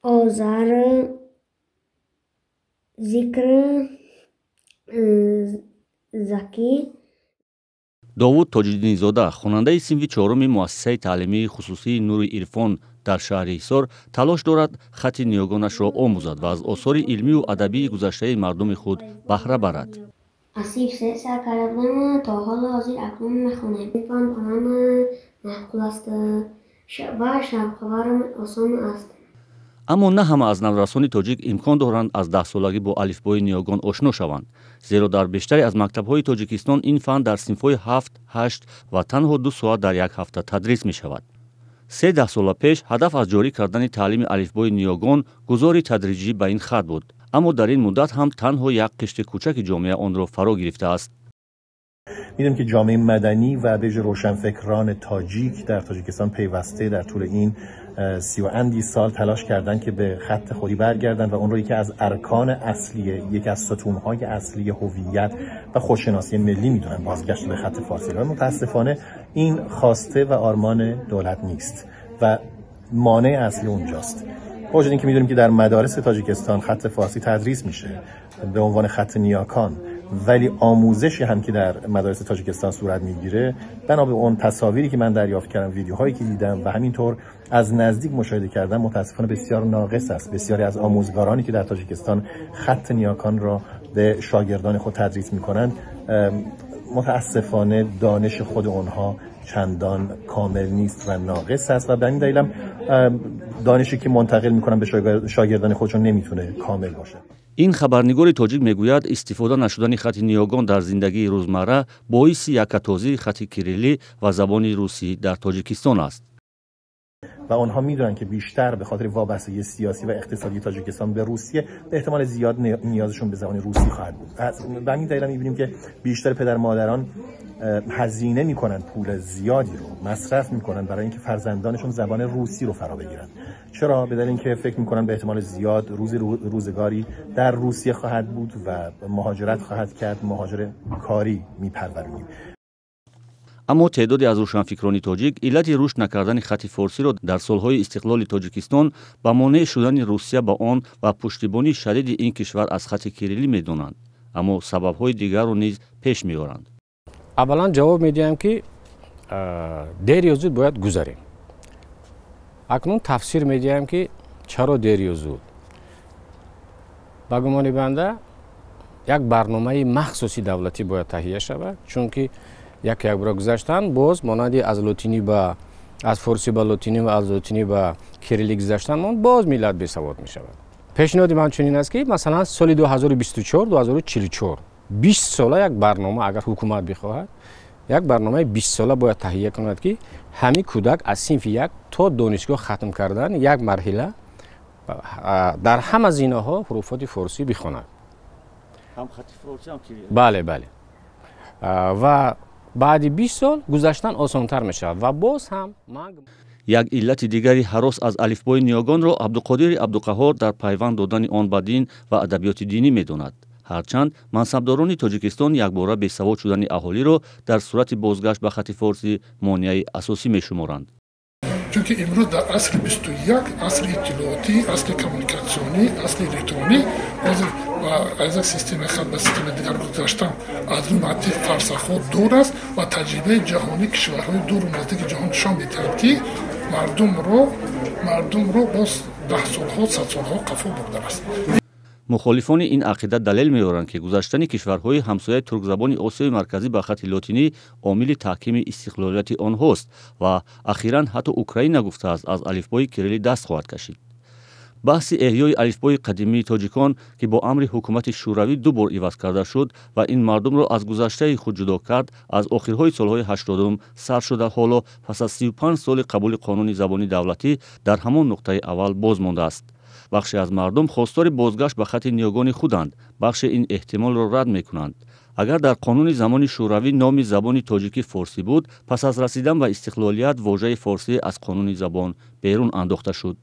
Озар, Зикр, Закӣ. Довуд Тоҷиддинзода, хонандаи синфи чоруми муассисаи таълимии хусусии «Нури Ирфон» дар шаҳри Ҳисор, талош дорад хати ниёгонашро омӯзад ва аз осори илмию адабии гузаштаи мардуми худ баҳра барад. Аз синфи се сар карда будам, то ҳоло ҳозир акнун мехонем. Ин фан ба ман маъқул аст ва шавқоварам, осон аст. Аммо на ҳама аз наврасони тоҷик имкон доранд аз 10-солагӣ бо алифбои ниёгон ошно шаванд, зеро дар бештаре аз мактабҳои Тоҷикистон ин фан дар синфҳои ҳафт, ҳашт ва танҳо 2 соат дар як ҳафта тадрис мешавад. Се даҳсола пеш ҳадаф аз ҷорӣ кардани таълими алифбои ниёгон гузори тадриҷӣ ба ин хат буд, аммо дар ин муддат ҳам танҳо як қишри кӯчаки ҷомеа онро фаро гирифтааст. میدونیم که جامعه مدنی و به روشنفکران تاجیک در تاجیکستان پیوسته در طول این 30 و اندی سال تلاش کردن که به خط خودی برگردن و اون رو یکی از ارکان اصلی، یکی از ستونهای اصلی هویت و خودشناسی ملی میدونن، بازگشت به خط فارسی. و متاسفانه این خواسته و آرمان دولت نیست و مانع اصلی اونجاست. با وجود اینکه میدونیم که در مدارس تاجیکستان خط فارسی تدریس میشه به عنوان خط نیاکان، ولی آموزشی هم که در مدارس تاجیکستان صورت میگیره، بنا به اون تصاویری که من دریافت کردم، ویدیوهایی که دیدم و همینطور از نزدیک مشاهده کردم، متاسفانه بسیار ناقص است. بسیاری از آموزگارانی که در تاجیکستان خط نیاکان را به شاگردان خود تدریس میکنند، متاسفانه دانش خود آنها چندان کامل نیست و ناقص است و به این دلیل دانشی که منتقل میکنن به شاگردان خودشون نمیتونه کامل باشه. Ин хабарнигори тоҷик мегӯяд, истифода нашудани хати ниёгон дар зиндагии рӯзмарра боиси якатозии хати кириллӣ ва забони русӣ дар Тоҷикистон аст. و آنها میدونن که بیشتر به خاطر وابستگی سیاسی و اقتصادی تاجیکستان به روسیه، به احتمال زیاد نیازشون به زبان روسی خواهد بود. به همین دلیل میبینیم که بیشتر پدر مادران هزینه میکنن، پول زیادی رو مصرف میکنن برای اینکه فرزندانشون زبان روسی رو فرا بگیرن. چرا؟ به دلیل اینکه فکر میکنن به احتمال زیاد روزی روزگاری در روسیه خواهد بود و مهاجرت خواهد کرد، مهاجر کاری میپرورونیم. Аммо теъдоде аз рӯшанфикрони тоҷик иллати рушд накардани хати форсиро дар солҳои истиқлоли Тоҷикистон ба монеъ шудани Русия ба он ва пуштибонии шадиди ин кишвар аз хати кириллӣ медонанд, аммо сабабҳои дигарро низ пеш меоранд. Аввалан ҷавоб медиҳам, ки дер ё зуд бояд гузарем. Акнун тафсир медиҳам, ки чаро дер ё зуд. Ба гумони банда, як барномаи махсуси давлатӣ бояд таҳия шавад, чунки як якбора гузаштан боз монанди аз лотинӣ ба аз форсӣ ба лотинӣ ва аз лотинӣ ба кириллӣ гузаштан боз миллат бесавод мешавад. Пешниҳоди ман чунин аст, ки масалан соли 2024, 2044, 20 сола як барнома, агар ҳукумат бихоҳад, як барномаи 20-сола бояд таҳия кунад, ки ҳамин кӯдак аз синфи як то донишгоҳ хатм кардан як марҳила дар ҳама зинаҳо ҳуруфоти форсӣ бихонад. Бале, ва баъди 20 сол гузаштан осонтар мешавад ва боз ҳам ман Як иллати дигари ҳарос аз алифбои ниёгонро Абдуқодири Абдуқаҳор дар пайванд додани он ба дин ва адабиёти динӣ медонад, ҳарчанд мансабдорони Тоҷикистон якбора бесавод шудани аҳолиро дар сурати бозгашт ба хати форсӣ монеаи асосӣ мешуморанд. Чунки имрӯз дар асри 21, асри иттилоотӣ, асри коммуникатсионӣ, асри электронӣ, ҳозир аз як системаи хат ба системаи дигар гузаштан аз рӯи мантиқ фарсахҳо дур аст ва таҷрибаи ҷаҳонӣ, кишварҳои дуру наздики ҷаҳон нишон медиҳад, ки мардумро боз даҳсолҳо, садсолҳо қафо бурдааст. Мухолифони ин ақида далел меоранд, ки гузаштани кишварҳои ҳамсояи туркзабони Осиёи Марказӣ ба хати лотинӣ омили таҳкими истиқлолияти онҳост ва ахиран ҳатто Украина гуфтааст, аз алифбои кириллӣ даст хоҳад кашид. Баҳси эҳёи алифбои қадимии тоҷикон, ки бо амри ҳукумати Шӯравӣ ду бор иваз карда шуд ва ин мардумро аз гузаштаи худ ҷудо кард, аз охирҳои солҳои 80-ум сар шуда, ҳоло пас аз 35 соли қабули қонуни забони давлатӣ дар ҳамон нуқтаи аввал боз мондааст. Бахше аз мардум хостори бозгашт ба хати ниёгони худанд, бахше ин эҳтимолро рад мекунанд. Агар дар қонуни замони Шӯравӣ номи забони тоҷикӣ форсӣ буд, пас аз расидан ба истиқлолият вожаи форсӣ аз қонуни забон берун андохта шуд.